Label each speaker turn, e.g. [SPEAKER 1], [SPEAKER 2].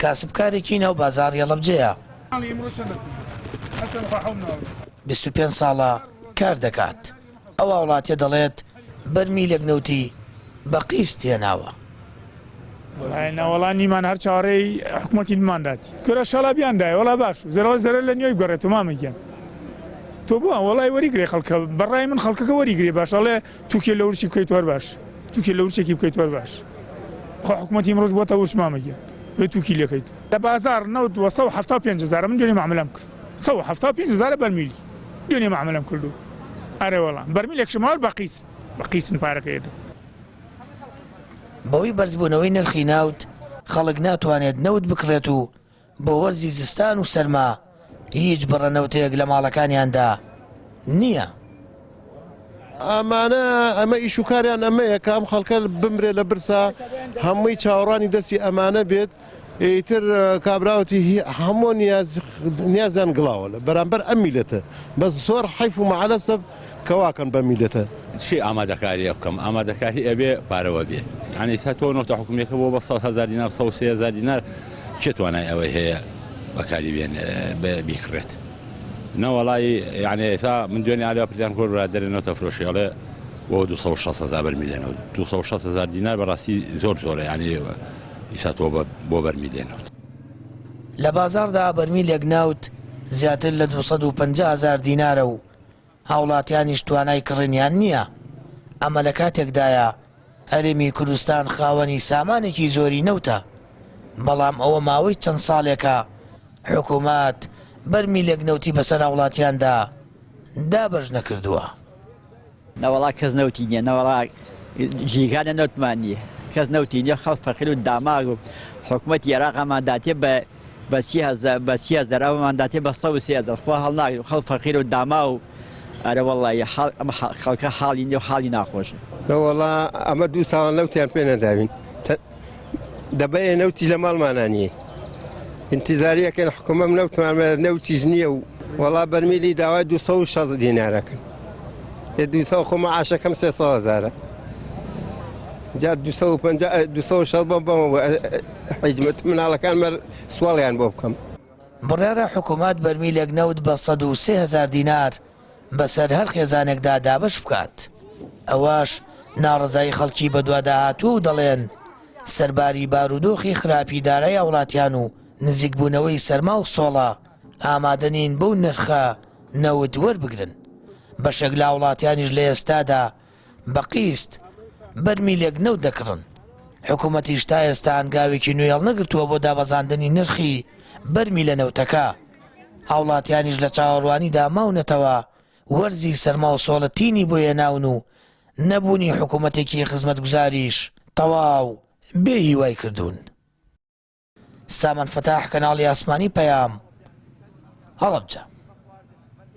[SPEAKER 1] کاسبکارێکی ناو بازاڕی هەڵەبجەیە. 25 ساڵە کار دەکات. ئەو هاوڵاتیە دەڵێت، بەرمیلێک نەوتی بە قیست هێناوە.
[SPEAKER 2] وەڵای نەوەڵا نیمان هەر چاوەڕێی حکومەتی نمان داتی کورە شەڵا بیان دایە وەڵا باش زەرەوە زەرەر لە نیۆی بگەڕێتەوە مامە گیان تۆ بۆ وەڵای وەریگرێ خەڵکە بەڕای من خەڵکەکە وەریگرێ باش ئەڵێ توکێ لە ورچی بکەیت هەر باش توکێ لە ورچێکی بکەیت هەر باش خۆ حکومەتی ئیمڕۆژ بۆتە ورچ مامە گیان وێ توکی لەکەیت لە بازاڕ نەوت وە 175 هەزارە من دوێنێ معاملەم کرد 175 هەزارە بەرمیلی دوێنێ معاملەم کردو ئەرێ وەڵا بەرمیلێک شمار بە قیس بە قیسن پارەکەی ئەدەم.
[SPEAKER 1] بەهۆی بەرزبوونەوەی نرخی نەوت، خەڵک ناتوانێت نەوت بکڕێت و بۆ وەرزی زستان و سەرما هیچ بڕە نەوتێک لە ماڵەکانیاندا نییە.
[SPEAKER 3] ئەمانە ئەمە ئیش و کاریان ئەمەیە کە ئەم خەڵکە بمرێ لە برسا هەمووی چاوەڕوانی دەستی ئەمانە بێت ئیتر کابراوتی هەموو نیاز نیازیان گڵاوە لە بەرامبەر ئەم میلەتە بەس زۆر حەیف و مەعەلەسەف کە واکەن بەم میلەتە.
[SPEAKER 4] چی ئامادەکاریە بکەم ئامادەکاری ئەبێ پارەوە بێ یانی ئیستا تۆ نۆتە حکومیەکە بۆ بە 100 هەزار دینار 103 هەزار دینار کێ توانای ئەوەی هەیە بەکاری بێنێ بیکڕێت نەوەڵی یعنی ئێستا من دوێنێ ئالیا پرسیان کۆر برادەرێ نۆتە فرۆشی ئەڵێ بۆ 260 هەزار بەرمیلێنەوە 260 هەزار دینار بەڕاستی زۆر زۆرە یعنی ئیستا تۆ بۆ بەرمیلێنەوە.
[SPEAKER 1] لە بازاڕدا بەرمیلێک نەوت زیاتر لە 250 هەزار دینارە و هاوڵاتیانیش توانای کڕینیان نییە، ئەمە لە کاتێکدایە هەرێمی کوردستان خاوەنی سامانێکی زۆری نەوتە، بەڵام ئەوە ماوەی چەند ساڵێکە حکومەت بەرمیلێک نەوتی بەسەر هاوڵاتیاندا دابەش نەکردووە.
[SPEAKER 5] نەوەڵا کەس نەوتی نیە نەوەڵا جیگانە نەوتمان نیە کەس نەوتی نیە خەڵک فەقیر و داماغ و حکومەتی عێراق ئەمان داتێ بە بە سی هەزار بە سی هەزار ئەومان داتێ بە 103 هەزار خوا هەڵناگرێ خەڵک فەقیر و داماو و ئەرە وەڵڵاهی حاڵ ئەم خەڵکە حاڵی نیە و حاڵی ناخۆشە.
[SPEAKER 3] نەوەڵا ئەمە دوو ساڵە نەوتیان پێ نەداوین دەبەیە نەوتیش لە ماڵمانا نییە ئینتیزاری ئەکەین حکومەم نەوتمان نەوتیش نییە و وەڵا بەرمیلی داوای 260 دینارەکەن ئێ 200 خۆ معاشەکەم 300 هەزارە جا 250 260 بۆ بەمەوە حیجمەت مناڵەکان مەر سواڵیان بۆ بکەم.
[SPEAKER 1] بڕیارە حکومەت بەرمیلێک نەوت بە 103 هەزار دینار بەسەر هەر خێزانێکدا دابەش بکات، ئەوەش ناڕەزایی خەڵکی بەدواداهاتووە و دەڵێن، سەرباری بارودۆخی خراپی دارای هاوڵاتیان و نزیکبوونەوەی سەرما و سۆڵە ئامادە نین بەو نرخە نەوت وەربگرن، بەشێک لە هاوڵاتیانیش لە ئێستادا بە قیست بەرمیلێک نەوت دەکڕن، حکومەتیش تا ئێستا هەنگاوێکی نوێی هەڵنەگرتووە بۆ دابەزاندنی نرخی بەرمیلە نەوتەکە. هاوڵاتیانیش لە چاوەڕوانیدا ماونەتەوە وەرزی سەرما و سۆڵە تینی بۆ هێناون و نەبوونی حکومەتێکی خزمەتگوزاریش تەواو بێ هیوای کردوون. سامان فەتاح کەناڵی ئاسمانی پەیام، هەڵەبجە.